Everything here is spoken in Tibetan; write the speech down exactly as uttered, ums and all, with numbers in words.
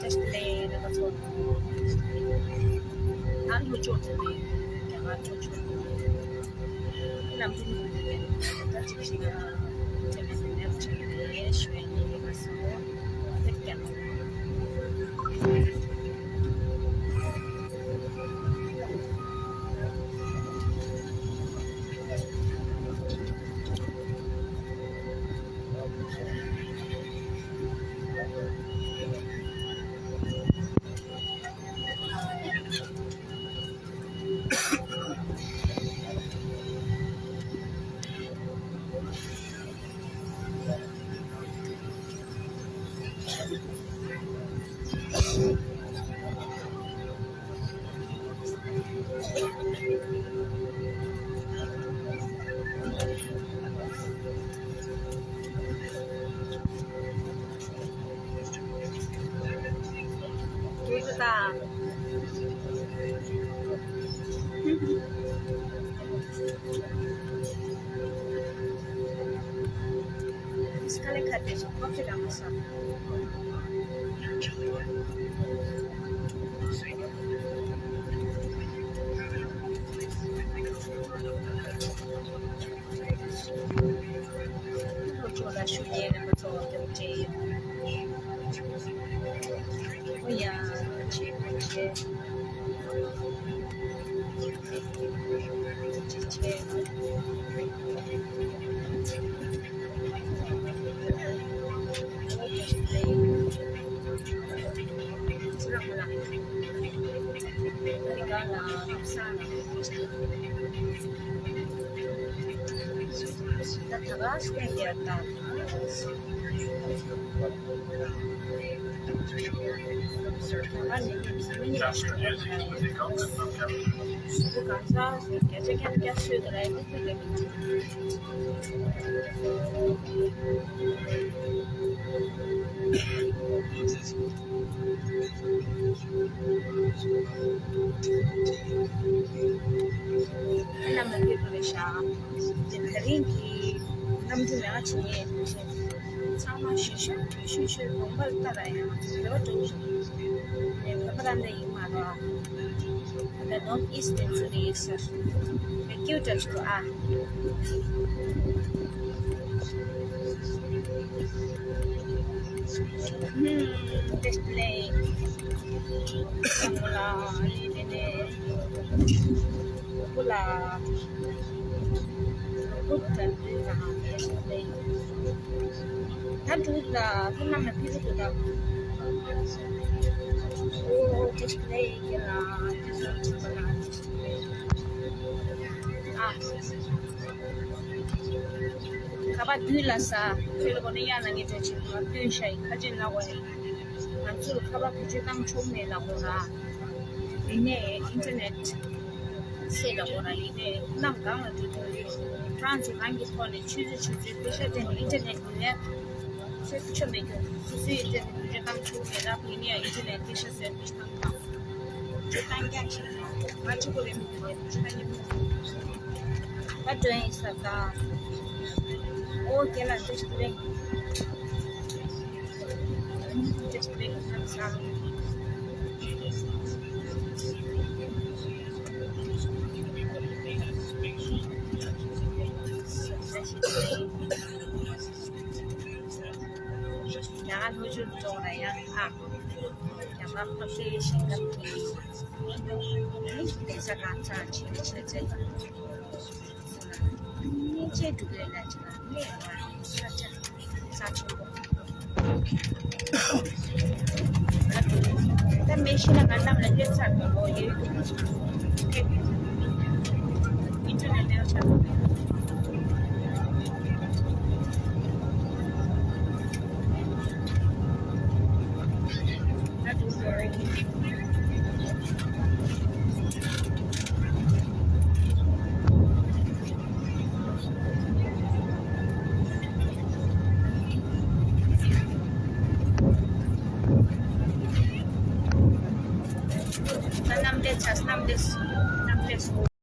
Just play the song. I'm not sure to be. I'm not sure. ནམ་རྒྱུན་ད་ཅིག་ཞིག་ལ་དེ་བས་ནས་ཅིག་རེད་ཞུ་ཡ་ཡིན་པ་སོང་། དེ་ཀྱང་། ལོ་ཚོགས་ལ་ཤུགས་རྐྱེན་རིམ་པ་ཚོ་སྐྱབས་བཅོལ་ཡོད། ཨོ་ཡ། ཆེ་ཆེ། ཆེ་ཆེ། རྣམ་པ་ཕེབས་པ་རེད་ཤག་དེ་ད་རིང་གི་གནམ་གྲུ་ལ་ཕྱིན་ཡས་དེ་བཞིན་ཚང་མ་ཞུ་ཤོད་ཞུ་ཤོད་དགོངས་པར་ལྟ་ར་ཡང་རེ་བ་འགྲོ་བཞིན་ནས་བོད་པ་རང་འདྲ་ཡིན་མ་རེད་ཨ། ད་North East དེ་ཚོ་རེད་ཟེར་བའི་སྐྱིད་འདྲ་ཞིག་འདུག་ཨ། ཧུམ། display ཚང་མ་ལ་ཨ་ནི་དེ་ནས་བུ་ལ། ད་འགྲིག་ད། ཁོ་རྣམས་ལ་ཕི་ལུ་དུ་ད། ཨོ་display གི་ལ་དེ་ཚོ་ཚང་མ་ལ། ཨ། ཁ་པར་བདུན་ལ་ས་ཁྱོད་ལ་གོ་ནས་ཡར་ལ་ངས་འགྲོ་ཆེད་དུ་ང་བཏོན་ཤ་ཡི་ཁ་ཆེ་ན་གོ་ཡ། ང་ཚོ་ལ་ཁ་པར་བེད་སྤྱོད་བཏང་ཆོག་མེད་ལ་གོ་ར། ཡིན་ནའི་ཨིན་ཊར་ནེཊ་སེ་ལ་གོ་ར་ཡིན་ནའི་གནམ་གང་ལ་འགྲོ་དུས་ཡོད། ཀྲང་ཚོ་རང་གི་ཐོག་ནས་ཆུ་ཚོད་ཆུ་ཚོད་པེ་ཤ་སྟེང་ནས་ཨིན་ཊར་ནེཊ་ཡོད། ཚོས་ཆོ་མེད་ཀྱང་སོ་སོའི་ཡིད་བརྟན་ནས་འབྲི་སྟངས་ཆོ་མེད་ལ་ཕི་ནི་ཡང་ཡིད་བརྟན་ནས་སྐད་ཆ་ཟེར་འབྲི་སྟངས་དང་། འབྲི་སྟངས་ཀྱང་ཆེ་ན་ང་ཆོ་གོ་རེ་མི་འདུག་ལས་འབྲི་སྟངས་ཉིད་མི་འདུག་ད་འགྲོ་ཡིན་ས་ད། ཨོ་ཁེ་ལ་འདི་ཞིག་རེད། འདི་ཞིག་རེད་ཁམས་སང་། ཡང་ལྷོ་ཕྱོགས་ལ་ཡང་ཨ། ཡང་མ་ཕབ་ཤེས་ཤིང་ཀ་ནི་དེ་ས་གང་ཚང་ཆེ་ཆེ་ཆེ། ཉིན་བྱེད་འགྲུབ་ཡོད་ན་ཅི་ལ་གནས་ས་ཆ་ས་ཆེན་པོ། ད་མེ་ཤི་ན་ང་རྣམས་ལ་སླེབས་ཚར་དགོས་ཡོད་འདུག་ཨིན་ཊར་ནེཊ་ལེན་ཚར་དགོས། ད་གནམ་བདེ་ཆ་གནམ་བདེ་གནམ་བདེ་སོང་།